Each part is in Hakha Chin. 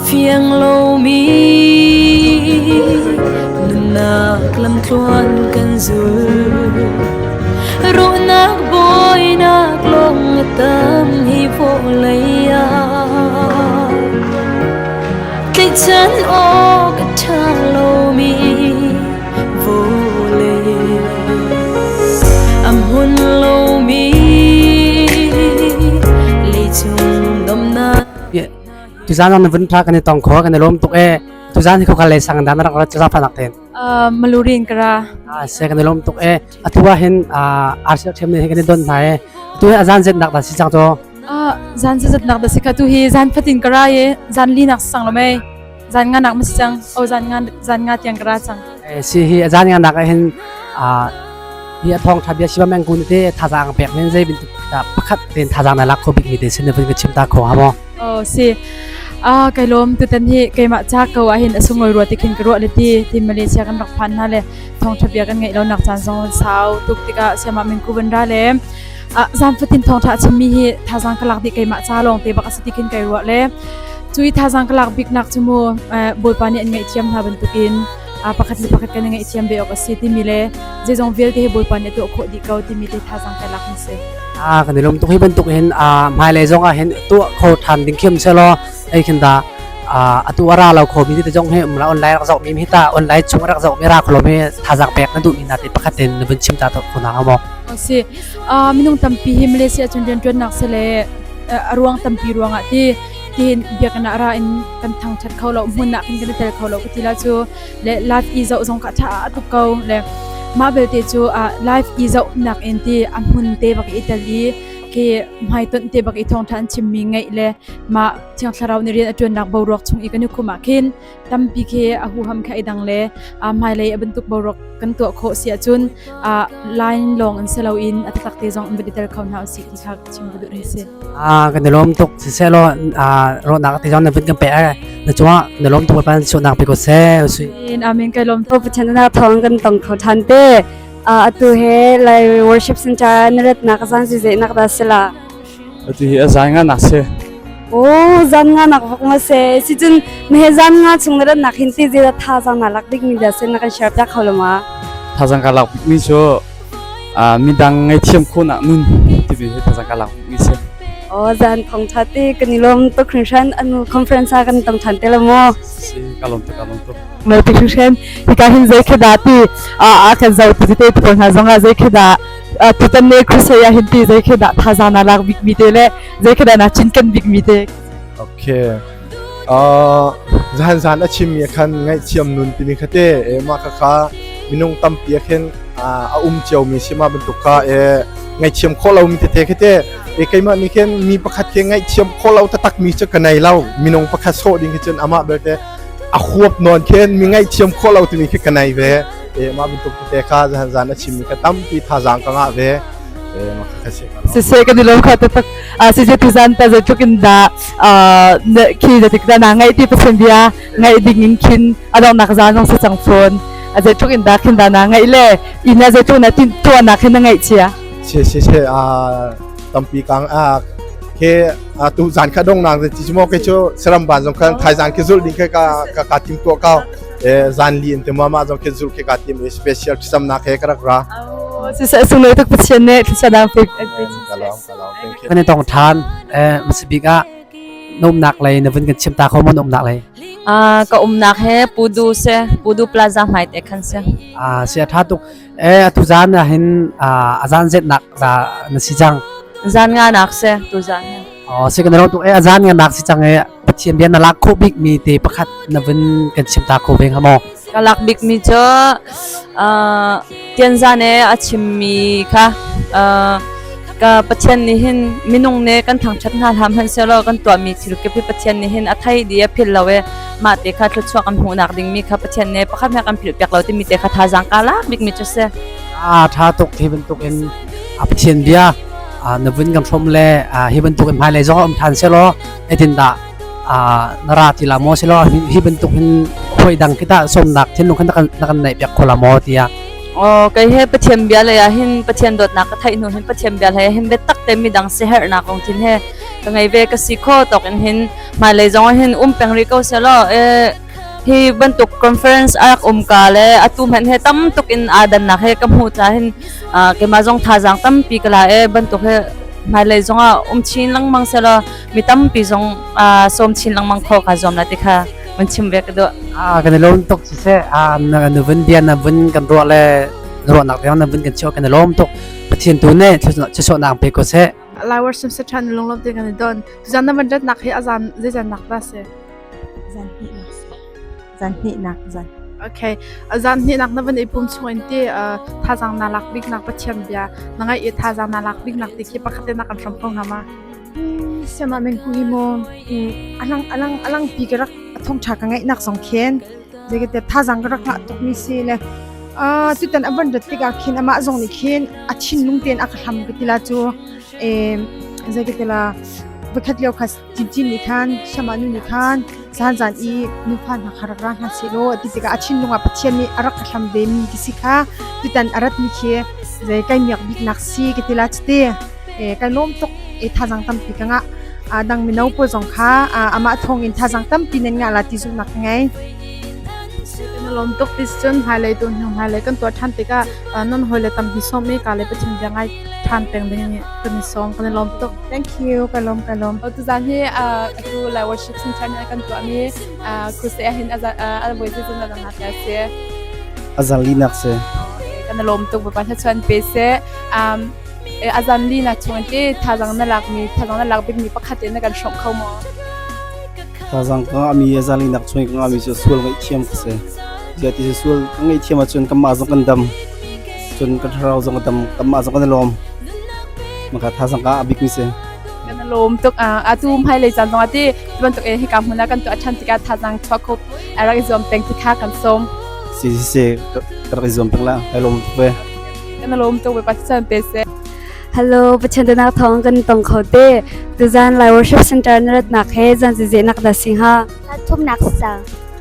fiang lomi nunnak lamtluan kan zul. Ruhnak bawinak lawng a tam hi vawlei ah. Tlaihchan awk a ṭha lomi vawlei. A hmun lomi leicung domnak. Tuzan na vun tha kan i tong kho kan i lawm tuk e. Tuzan hi khokal le sang dan rak rat cha phanak ten. Malurin kara. Se kan i lawm tuk e. Atua hin RCL them ni kan i don hna e. Tu hi azan zet nak da si chang to. Zan zet nak da si kha tu hi zan fatin kara ye zan li nak sang lo mei. Zan nga nak ma si cang. O zan nga zan nga tiang kara cang. Si hi azan nga nak hin hi athong tha bia siba meng kun te thazang pek men zai bin pakhat ten thazang na lak kho bik mi te sin na chim ta kho ha mo. Oh si. Ah kai lom tutan hi keimah ca ko ah hin a sunglawi rua ti khin ka ruah le ti ti Malaysia kan rak phan hna le thawngtha bia kan ngeih lo nak caan zong sau tuk tikah siamah min ku van ra le ah zan fatin thawngtha a chimmi hi thazang ka lak dih keimah ca lawng te bak a si ti khin kai ruah le cui thazang ka lak bik nak cu mu Bawipa nih an ngaihthiam hna bantukin pakhat le pakhat kan i ngaihthiam ve awk a si timi le zeizong vialte hi Bawipa nih a tuah khawh dih ko timi te thazang kai lak an si. A kan i lawm tuk hi bantuk hin a hmailei zong ah hin tuah kho than ding khiam selaw ei khin da atu ara lo kho mi te zong hi umla online rak zoh mi hi ta online chung rak zoh mi ra kholo mi thazang pek na duh mi na te pakhat ten na vun chim ta to khona mo. Si minung tampi hi Malaysia cun riantuannak sele a ruang tampi ruangah ti tin biakinn ah ra in kan thangthat kho lo hmun ah kan kan i tel kho lo ka ti la cu le live i zoh zong kha tha tuk ko le mah belte cu live i zoh nak in ti a hmun te bak i tel i khi hmaitonh te bak i thawngtha an chimmi ngaih le mah thiang thlarau nih rian a ṭuannak boruak chung i kan i khum ah khin tampi khi a huham kha i dang le hmailei a bantuk boruak kan tuah khawh si ahcun line lawng in si loin a taktak te zong in van i tel kho hna usih ti kha chim ka duh ni si. Kan i lawm tuk siseh rawhnak te zong na vun kan pe na cungah na lawm tuk pan sunak pe ko se usui. Amen kai lawm tuk. Pathian na thawng kan tong kho than te. Atu he lai worship center na rat nak zan si ze nak da sila. Atu hi a zai nga nak se. Oh zan nga nak vok ma se si cun me he zan nga chung na rat nak hin ti ze da tha zang na lak dik mi da se na kan share piak kho lo ma. Tha zang ka lak mi cu midang ngaihthiam khawhnak nun timi hi thazang ka lak mi si. Oh zan thong tha te kan i lawm tuk hringhran anu conference ah kan tong than te la mo. Si ka lawm tuk ka lawm tuk. Mel ti hringhran hika hin zei khi dah ti a kan zo ti te pawl hna zong ah zei khi dah tutan ne crusade ah hin ti zei khi dah thazang na lak bik mi te le zei khi dah na cinken bik mi te. Okay. Zan zan a chim mi khan ngaihthiam nun timi kha te e mah kha kha minung tampi ah khin a um cio mi si ma bantuk kha e ngaihthiam khawh lo mi tete kha te e keimah nih khin mi pakhat khi ngaihthiam khawh lo taktak mi cu ka nei lo minung pakhat sawh ding khi cun amah belte a huap nawn khin mi ngaihthiam khawh lo timi khi ka nei ve e mah bantuk tete kha zan zan a chim mi kha tampi thazaang ka ngah ve. Siseh kan i lawm kho taktak. Siseh tuzan ta zeitluk in dah khi zeitik dah naa ngaih ti Pathian bia ngaih ding in khin a donghnak zan zong si cang fawn. Zeitluk in dah khin dah naa ngaih le inn ah zeitluk na tinh tuahnak hin na ngaih chia. Si si si tampi kang ke tu zan kha dong nang ti mo ke chu saram ban zong khan thai zan ke zul ding ke ka ka ka tim to ka zan li in te ma ma zong ke zul ke ka tim special sam na ke ka rak ra. Siseh sunglawi tuk Pathian nih thluachuah dang pek. Kan i tong ṭhan masabik ah na umnak lei na vun kan chim ta kho maw na umnak lei? Ka umnak he Pudu se Pudu Plaza hmai te khan se. Si a ṭha tuk. Atu zan ah hin a zan zetnak za na si cang. Zan nga nak se tu zan he. Oh, si kan ro tuk e a zan nga nak si cang e Pathian bia na lak khawh bik mi te pakhat na vun kan chim ta kho ve hnga maw? Ka lak bikmi cu Tianzan e a chimmi kha ka Pathian nih hin minung nih kan thangṭhat hna hlah hmanhsehlaw kan tuahmi thil kip hi Pathian nih hin a thei dih a philh lo i mah te kha thluachuah kan hmuhnak dingmi kha Pathian nih pakhat hmanh kan philh piak lo timi te kha thazaang kaa lak bikmi cu si. A ṭha tuk hi bantuk in a Pathian bia na vun kan hrawm le hi bantuk in hmailei zong um ṭhan sehlaw zeitindah na ra ti la maw silo hi bantuk hin hoi dang khi tah sawmnak thinlung khan na kan neih piak kho la maw tiah. Oh, kei he Pathian bia lei ah hin Pathian dawtnak ka theih hnu hin Pathian bia lei hin biatak te midang siherhnak lungthin he Ka ngei ve ka si kho tawk in hin hmailei zong ah hin um peng rih ko selaw hi bantuk conference a rak um ka le atu hmanh he tam tuk in aa dannak he ka hmuh ca hin keimah zong thazaang tampi ka la e bantuk he hmailei zong ah um chin lengmang selaw mi tampi zong sawm chin lengmang kho ka zuam la ti kha mun chim ve ka duh. Kan i lawm tuk siseh na na vun bia na vun kan ruah le ruahnak tiang na vun kan chimh kan i lawm tuk. Pathian tu nih thluachuahnak pe ko seh. Lai worship se ṭhan lunglawm te kan i don. Tuzan na van rat hi azan zeizan nak dah si? Zan hnih nak si. Zan hnih nak zan. Okay. Zan hnih nak na van i pum chung in ti thazang na lak bik nak Pathian bia na ngai i thazang na lak bik nak ti khi pakhat te na kan hrom kho hnga ma? Siama meng ku hi mo alang alang alang pi ka rak thong tha ka ngai nak zong khen zeikete thazang ka rak ngah tuk mi si le tutan a van rat tikah khin amah zong nih khin a thinlung tein a ka hlam ka tila cu zeikete la vakhat lio kha cincin nih khan shama nu nih khan zan zan i nufa hna kha rak ra hna seh law ti tikah a thinlung ah Pathian nih a rak ka hlam ve mi ti si kha tutan a rat mi khi zei kai miak bik nak si ka tila chite kai lawm tuk e thazang tampi ka ngah dang mino pawl zong kha amah thawng in thazang tampi nan ngah la ti zumhnak ka ngei. Na lawm tuk ti cun hmailei tu hnu hmailei kan tuah ṭhan tikah nan hawile tampi sawm i ka le Pathian bia ngai ṭhan peng ding in kan i sawm kan i lawm tuk. Thank you ka lawm ka lawm. Tuzaan hi atu Lai Worship Center nih kan tuahmi crusade ahhin a voi zeizat na dang a si. A zan linak si. Kan i lawm tuk Bawipa thluachuah pe seh. A zan linak chung in ti thazang na lakmi thazang na lak bikmi pakhat in na kan hrawmh kho maw? Thazang ka ngahmi a zan linak chung i ka ngahmi cu sual ngaihthiam ka si. Ziah ti sual ka ngaihthiam ahcun kanmah zong kan dam. Cun kan thlarau zong a dam, kanmah zong kan i lawm. Maka thazang ka a bikmi si. Kan i lawm tuk. Atu hmailei caan zong ah ti bantuk in hika hmun ah kan tuah ṭhan tikah thazang chuah kho a rak i zuam peng ti kha kan sawm. Si si si, ka rak i zuam peng la. Kai lawm tuk ve. Kan i lawm tuk. Bawipa thluachuah pe seh. Hello, Pathian nak thawng kan tong kho te. Tuzan Lai Worship Center na ratnak he zan zize nak da sing ha. Thum nak sa.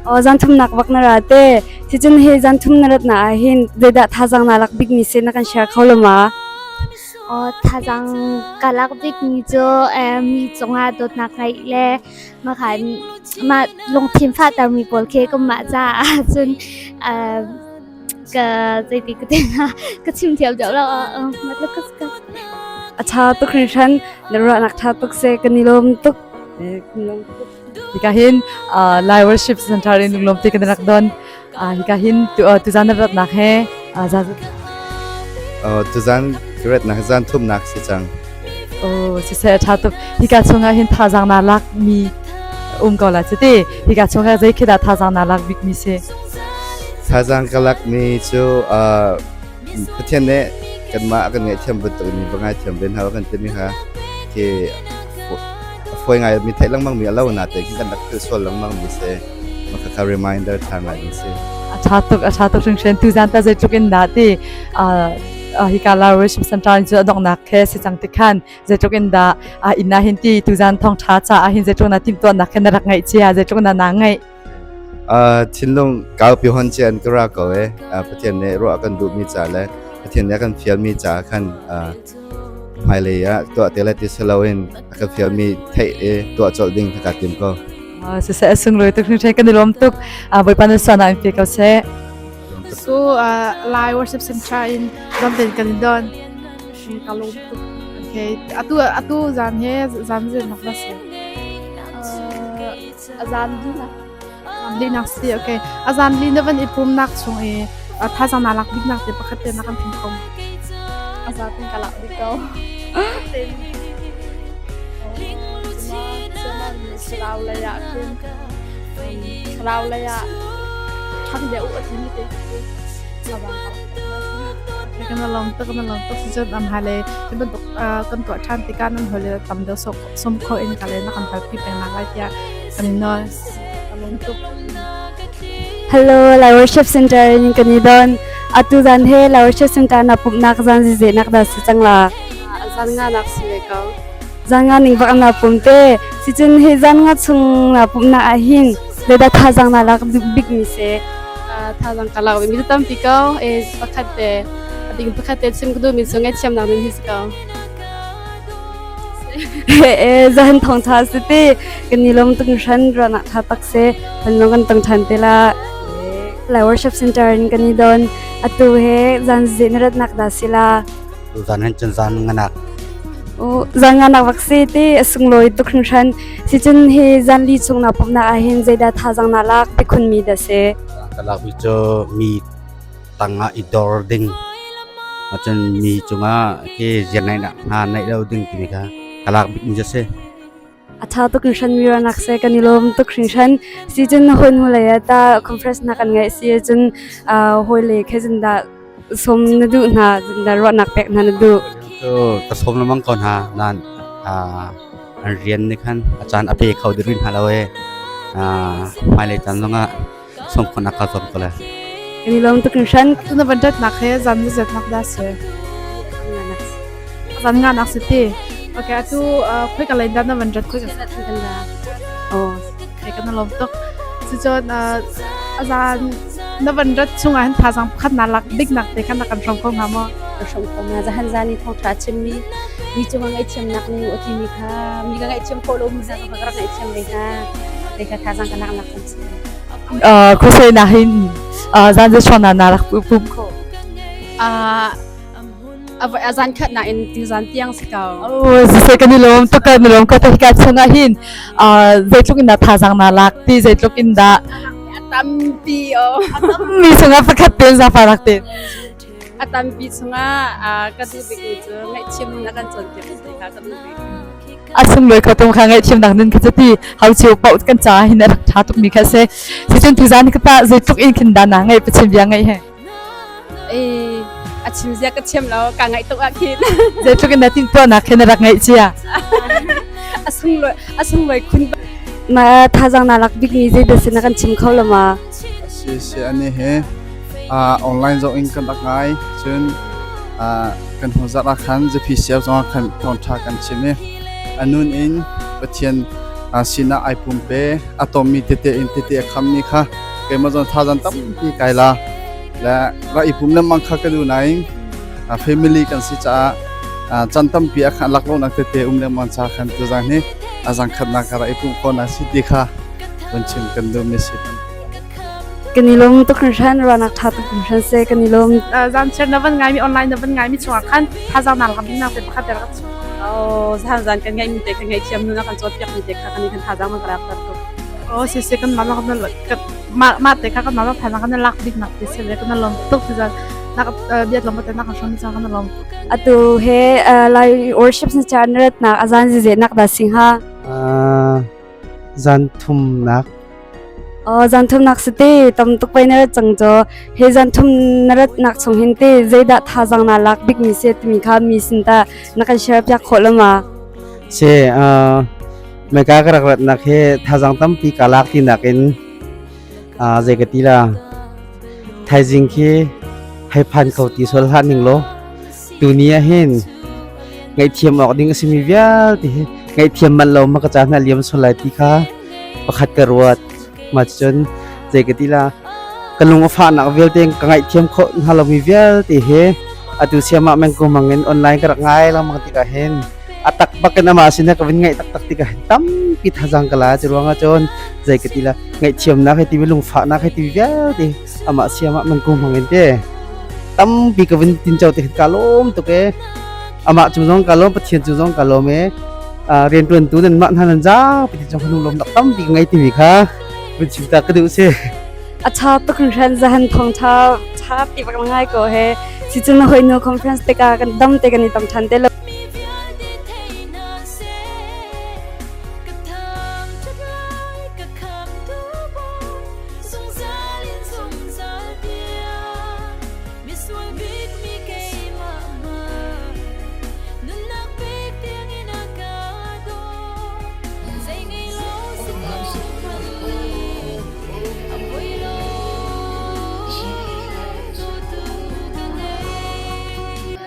O zan thum nak vak na ra te. Si cun he zan thum na ratna ah hin zeidah thazang na lak bik mi se na kan share kho lo ma? O thazang ka lak bik mi cu mi cungah dawtnak ngeih le makhan ma lungthin fahter mi pawl khi kan mah caah cun ka zeiti ka ti ka chim thiam deuh lo matluk ka A tha tuk hringhran na ruahnak tha tuk se kan i lawm tuk. Kan lawm tuk. Hika hin Lai Worship Center in lunglawm te kan rak don. Hika hin tuzan na ratnak he za Tuzan ratnak zan thumnak si cang. Oh, siseh tha tuk. Hika chungah hin thazang na lak mi um ko la chiti. Hika chungah zei khi dah thazang na lak bik mi si? Thazaang ka lakmi cu Pathian nih kanmah a kan ngaihthiam bantuk in mi va ngaithiam ve hna kan timi kha khi a fawi ngai mi theih lengmang mi a lo na te khi kan rak philh sual lengmang mi si. Mah kha reminder tha ngai mi si. A tha tuk, a tha tuk hringhran. Tuzan ta zeitluk in dah ti hika La Worship Center in cu a donghnak khe si cang ti khan zeitluk in dah inn ah hin ti tuzan thawng tha ca ah hin zeitluk na timhtuahnak khe na rak ngaih cia zeitluk na na ngaih Thinlung kaupi hon ci an ka ra ko e. Pathian nih ruah kan duhmi ca le Pathian nih a kan fialmi ca khan hmailei ah tuah te le ti si loin a kan fialmi theih i tuah colh ding kha kaa tim ko. Siseh sunglawi tuk hringhran kan i lawm tuk. Bawipa na suan ah in pe ko seh. So Lai worship center in zamten kan i don. Ka lawm tuk. Okay. Atu atu zan he zan zan nak la si. A zan linak. Linak si okay. A zan li na van i pumnak chung i thazang na lak biknak te pakhat te na kan thim kho. A za tin ka lak bik ko. Thlarau lei ah khin thlarau lei ah ṭhang deuh a timi te kan lawm tuk kan lawm tuk si cun am hale ti bantuk kan tuah ṭhan tikah nan hole tam deuh sok sum kho in ka le na kan kalpi peng nak lai tiah kan in nawl. Hello, Lai Worship Center in kan i don. Atu zan he Lai Worship Center na pumnak zan zize nak dah si cang la. Zan nga nak si ve ko. Zan nga ning bak na pum te. Si cun hi zan nga chung na pumnak ah hin zeida thazang na lak bik mi se. Thazang ka lak mi tampi ko. E pakhat te ading pakhat te chim ka duh mi cu ngaithiam nak nun hi si ko. E zahan thong tha si ti kan ni lom tung hran rana tha tak se kan long kan tang than te la. Lai Worship Center in kan i don. Atu he zan zi na rat nak da sila. Tu zan hen cun zan nganak. O zan nganak vak si ti sunglawi tuk hringhran. Si cun hi zan li chung na pumnak ah hin zeidah thazang na lak ti khun mi da si. Ka lak mi cu mi tangah i dor ding. Macun mi cungah khi zian naih nak hna naih lo ding timi kha ka lak bik mi cu si. A ṭha tuk hringhran mi ruahnak seh kan i lawm tuk hringhran. Si cun hawi hnu lei ah ta conference na kan ngeih si cun hawile khe zindah sawm na duh hna zindah ruahnak pek hna na duh. Cu ka sawm lengmang ko hna nain an rian nih khan a caan a pe kho dih rih hna lo i hmailei caan zongah sawm khawhnak kaa zuam ko lai. Kan i lawm tuk hringhran. Tu na van ṭatnak he zan na zetnak dah si? Zan nganak si ti. Okay, atu khoi ka lein dah na van rat khoi ka kan la. Oh, okay, kan lawm tuk. Cucun azan na van rat chungah hin thazang pakhat na lak bik nak te khan na kan hrom ko hnga maw? Ka hrom ko na zahan zan i thawngṭha chim mi mi cung ah ngaihthiamnak ning u ti mi kha mi ka ngaihthiam khawh lo mi hna ka rak ngaihthiam ve hna. Te kha thazang ka lak nak kan si. Khuasei na hin zan ze chon na na rak pum kho. A zan khat na in ti zan tiang si ko. Oh, siseh kan i lawm tuk kan i lawm ko ta hika chungah hin zeitluk in dah thazang na lak ti zeitluk in dah a tampi o. A tammi chungah pakhat ten zafa rak ten. A tampi chungah ka duh bik mi cu ngaihthiam na kan cawnpiak ti kha ka duh bik. A sunglawi kho tung kha ngaihthiam nak nun kha cu ti hau cio paoh kan ca hin a rak ṭha tuk mi kha si. Sicun tuzan ka ta zeitluk in khin dah na ngaih Pathian bia ngaih he. Eh, a chim zia ka thiam lo ka ngaih tuk ah khin. Zeitluk in na timhtuahnak khin na rak ngaih cia. A sunglawi a sunglawi khun. Ma thazang na lak bik mi zei dah si na kan chim kho lo ma? Si si ani he online zong in kan rak ngai cun kan hnu zarh ah khan ZPCF zong ah khan thawngṭha kan chim i a nun in Pathian sinah ai pumpe a tommi tete in tete a khammi kha keimah zong thazang tampi kai la le rak i pum lengmang kha ka duh nain family kan si caah chan tampi a khan lak lonak tete um lengmang ca khan tuzang hi a zang khatnak ka rak i pum khawhnak si ti kha vun chim kan duhmi si. Kan i lawm tuk hringhran ruahnak ṭha tuk hringhran seh kan i lawm. Zan chiar na van ngaimi online na van ngaimi chungah khan thazang na lam ding nak te pakhat rak chim. Oh, zan zan kan ngaih mi te kan ngaihthiam nu na kan cawnpiak mi te kha kan kan thazang man ka rak tar tuk. Oh, si si kan mah kan kan mah mah te kha kan mah thazang kan lak bik nak te se le kan lawm tuk ti zan nak biat lom te nak kan hrom cang kan lawm. Atu he Lai worship center na rat nak azan zize nak da singha. Zan thumnak. Zan thumnak si te tam tuk pei na rat cang caw he zan thum na rat nak chung hin te zeidah thazang na lak bik mi se timi kha mi sin ta na kan share piak khawh lo ma? Se meka ka rak rat nak he thazang tampi ka lak ti nak in zei ka ti la thaizing khi hei phan kho ti sol hlah ning law tuni ah hin ngaihthiam awk ding a simi vialte hi ngaihthiam manh lo ma ka caan a liam sual lai ti kha pakhat ka ruat. Mah cucun zei ka ti la ka lung a fahnak vialte ka ngaihthiam khawh hna lomi vialte hi atu siamah mengku mangin online ka rak ngai lengmang tikah hin a tak bakin amah sinah ka vun ngaih taktak tikah hin tampi thazang ka la. Cu ruangah cun zei ka ti la ngaihthiamnak hei timi lungfahnak hei timi vialte amah siamah mengku mangin te tampi ka vun tinco te ka lawm tuk e. Amah cung zong ka lawm, Pathian cung zong ka lawm e. Riantuantu nan mah hna nan zapi ti cung lung lawmnak tampi ka ngei timi kha vun chim ta ka duh si. A ṭha tuk hringhran zahan thawng ṭha ṭha ti bak ngai ko he. Si cun hoi nu conference tikah kan dam te kan i tam ṭhan te lo.